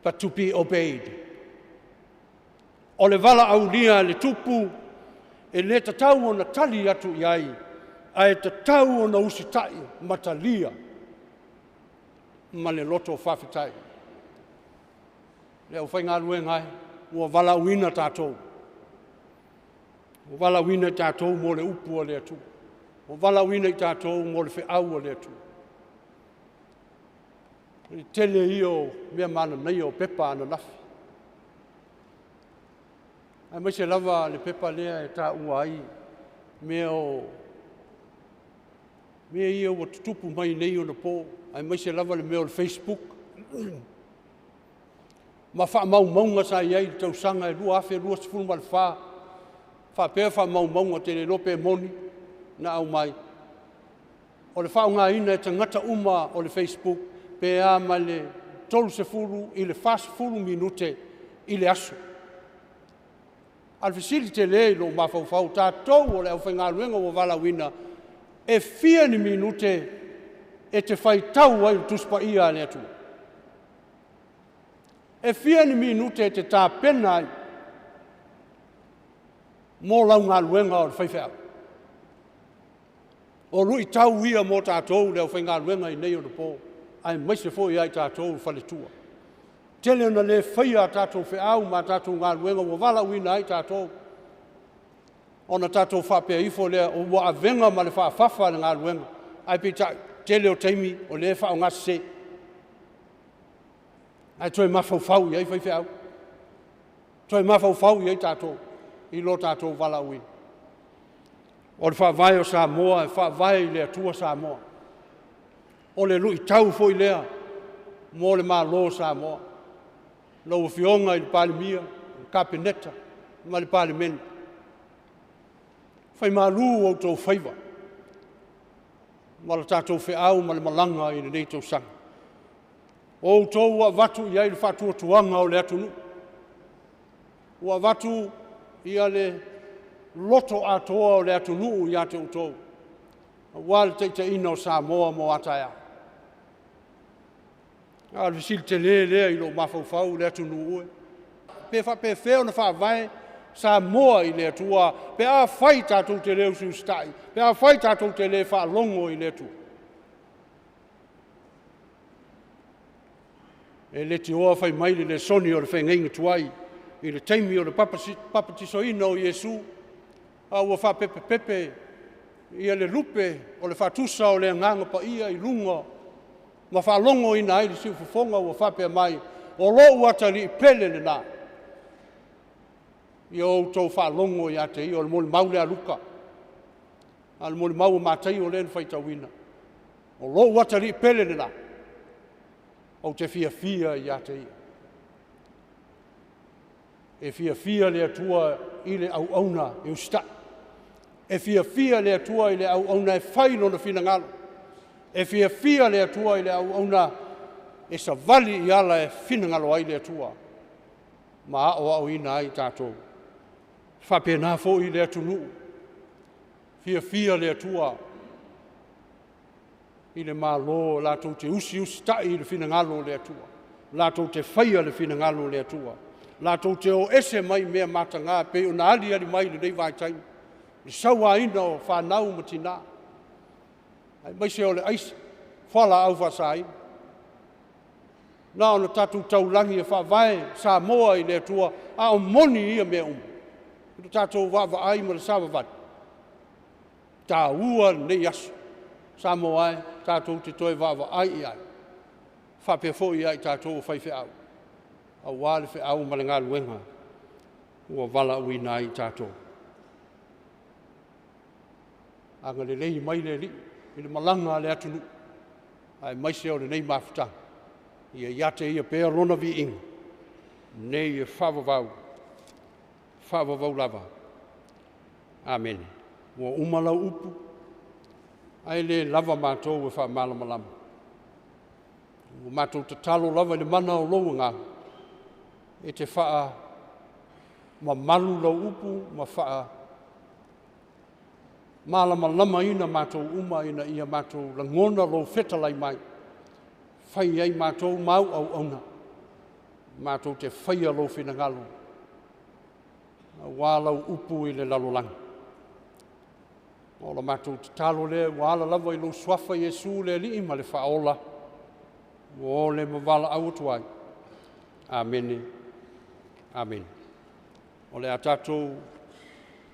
but to be obeyed. O le valaaulia a le tupu e le tatau ona tali atu i ai, ae tatau ona usitai ma talia ma le loto faafetai. Le aufaigaluega e, ua valaauina tatou. Ua valaauina tatou mo le upu a le Atua. Ua valaauina i tatou mo le feau a le Atua. Le tele ia o mea mananaia o pepa ananafi. Aemaise lava le pepa lea e taua ai mea o mea ia ua tutupu mai nei ona po, aemaise lava le mea o le Facebook ma faamaumauga sa i ai i le tausaga e 2024, faapea faamaumauga, ou te le iloa pe moni na aumai. O le faaaogaina e tagata uma o le Facebook pe a ma le 30 i le 40 minute i le aso. A o le fesili tele i lou mafaufau, tatou o le aufaigaluega ua valaauina, e fia ni minute e te faitau ai i le Tusi Paia a le Atua? E fia ni minute e te tapena ai mo lau galuega o le faifeau? O luitau ia mo tatou le aufaigaluega i nei ona po, aemaise foi ia i tatou le faletua. Tele ona le faia a tatou feau ma a tatou galuega ua valaauina ai tatou, ona tatou faapea ifo lea ua avega ma le faafafa le galuega, ae peitai, tele o taimi o lea e faaaogasese. Ae toe mafaufau i ai faifeau, toe mafaufau i ai tatou i lo tatou valaauina. O le faavae o Samoa e faavae i le Atua Samoa. O le luitau foi lea mo le Malo o Samoa. Lau Afioga i le Palemia, le Kapeneta ma le Palemene, faimalu outou faiva ma le tatou feau ma le malaga i lenei tausaga. O outou ua avatu i ai le faatuatuaga o le atunuu, ua avatu ia le loto atoa o le atunuu ia te outou, aua le taitaiina o Samoa mo a taeao. A o le fesili tele lea i lou mafaufau le atunuu e, pe faapefea ona faavae Samoa i le Atua pe afai tatou te le usiusitai, pe afai tatou te le faalogo i le Atua. E letioa fai mai le lesoni o le feagaiga tuai i le taimi o le papatisoina o Iesu, a ua faapepepepe ia le lupe o le faatusa o le Agaga Paia i luga ma faalogoina ai le siufofoga ua faapea mai, o lou atalii pele lena, ia outou faalogo ia te ia. O le molimau lea a Luka, a o le molimau a Mataio lea na faitauina, o lou atalii pele lena, ou te fiafia ia te ia. E fiafia le Atua i le auauna e usitai. E fiafia le Atua i le auauna e fai lona finagalo. E fiafia le Atua i le auauna e savali i ala e finagalo ai le Atua ma aoaoina ai tatou. Faapena foi le atunuu. Fiafia le Atua i le Malo latou te usiusitai i le finagalo o le Atua, latou te faia le finagalo o le Atua, latou te o ese mai mea mataga pei ona aliali mai i lenei vaitaimi, le sauaina o fanau ma tina, aemaise o le aisa, fualaau faasaina. Na ona tatou taulagi e faavae Samoa i le Atua, a o moni ia mea uma, i le tatou vaavaai ma le savavali, taua lenei aso. Samoa e, tatou te toe vaavaai i ai, faapea foi ia i tatou o faifeau, aua le feau ma le galuega ua valaauina ai i tatou. Agalelei mai le Alii i le malaga a le atunuu, aemaise o lenei mafutaga, ia ia te Ia pea Lona viiga, nei e faavavau, faavavau lava. Amene. Ua uma lau upu, ae le lava matou e faamalamalama. Ua matou tatalo lava i le mana o lou agaga, e te faamamalu lau upu ma faamalamalamaina matou uma ina ia matou lagona lou fetalai mai, fai ai matou ma au auauna, matou te faia lou finagalo, aua lau upu i le lalolagi. O la matou tatalo lea ua ala lava i lou suafa Iesu le Alii ma le Faaola, ua ole ma valaau atu ai. Amene. Amene. O le a tatou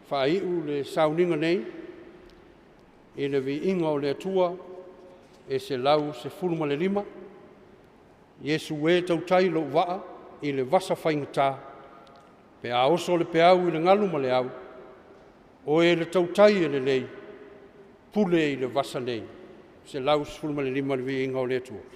faaiu le sauniga nei i le viiga o le Atua e 115. Iesu e tautai lou vaa i le vasa faigata, pe a oso le peau i le galu ma le au, oe le tautai e lelei, pule i le vasa nei. 115 le viiga o le Atua.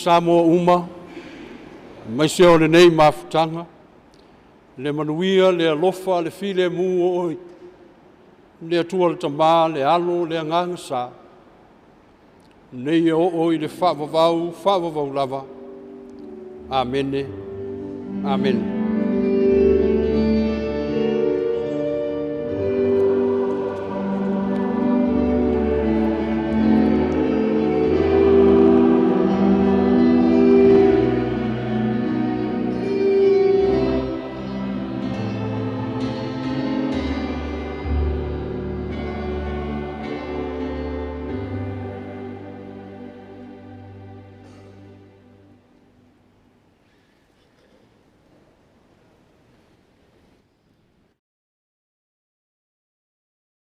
Samoa uma, aemaise o lenei mafutaga, le manuia, le alofa, le filemu o oe, le Atua le Tama, le Alo, le Agaga Sa, nei e oo i le faavavau, faavavau lava. Amene, amene.